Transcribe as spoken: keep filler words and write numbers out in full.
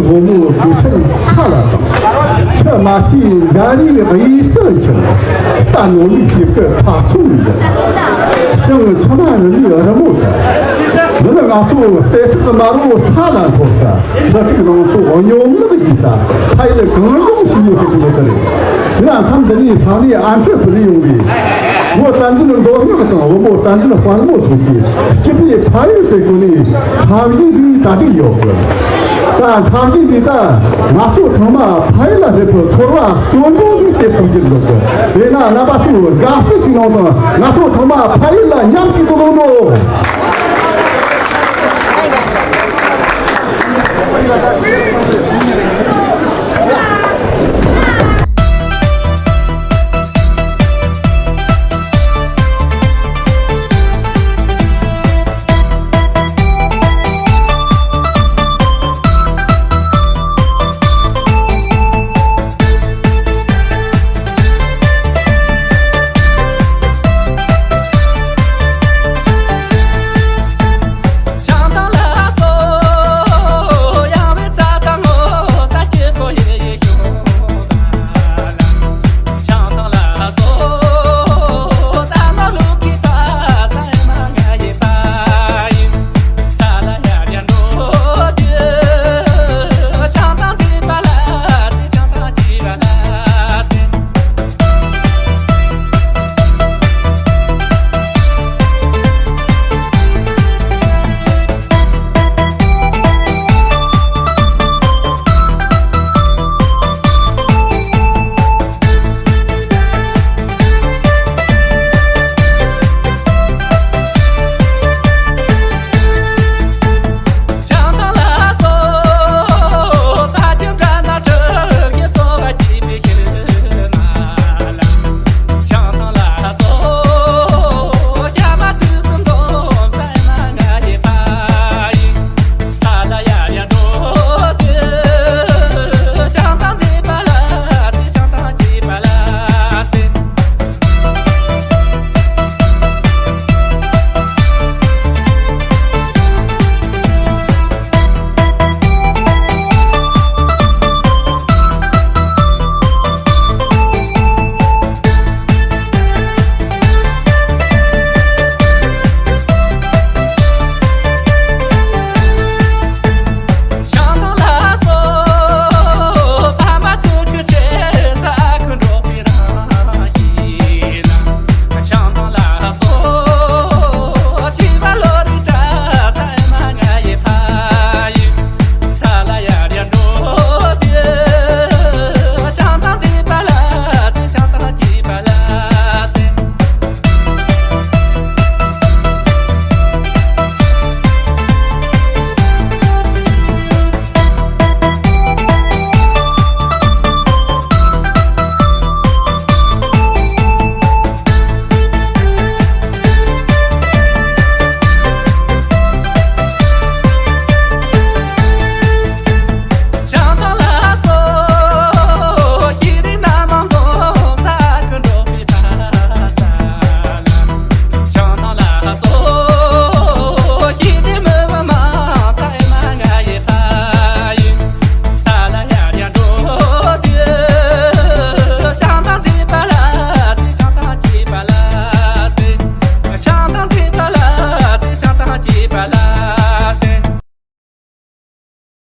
སྒོ་མོ་གོས་ཆེན་ས་ལ་བཏང་། ཆུ་མ་ཆུའི་འཇའ་རིས་གཡས་སུ་འཁྱིལ། རྟ་ནོར་ལུག་སྐྱིབས་ཀྱི་ཐག་ཚུད་ཡོད། ཞིང་ཆུ་མ་རི་ལི་རི་མོ་ལྟར། འདི་ནི་ང་ཚོ་ལྟེ་ཁྲག་དམར་བོ་ས་ལ་འཐོར་ས། འདི་ཐུག་ནང་ཚོ་སྙོམས་ལག་ཡིན་ས། ཕ་ཡུལ་གངས་ལྗོངས་ཞིག་ཡོད་ཟེར་གྱི་ཡོད་པ་རེད། དེ་ལ་མཚམས་འདི་ནས་ས་གནས་ཨ་མཆོད་བོད་ལས་ཡོང་བའི་བུ་བསྟན་འཛིན་མདོ་སྔགས་དང་བུ་མོ་བསྟན་འཛིན་དཔལ་མོ་སོགས་ཀྱིས་སྐྱིད་པའི་ཕ་ཡུལ་ཟེར་གོ་ནས་འཁྲབ་གཞས་ཤིག་གྲ་སྒྲིག་ཡོད་གི། ད་འཁྲབ་གཞས་འདི་ད་ང་ཚོ་ཚང་མ་ཕ་ཡུལ་ལ་སླེབས་པའི་ཚོར་བ་གསོན་པོ་ཞིག་སྐྱེ་ཐུབ་ཀྱི་འདུག་གི། དེས་ན་རྣམ་པ་ཚོས་དགའ་བསུ་ཞིག་གནང་དང་། ང་ཚོ་ཚང་མ་ཕ་ཡུལ་ལ་མཉམ་ཞིག་ཏུ་ལོག་འགྲོ།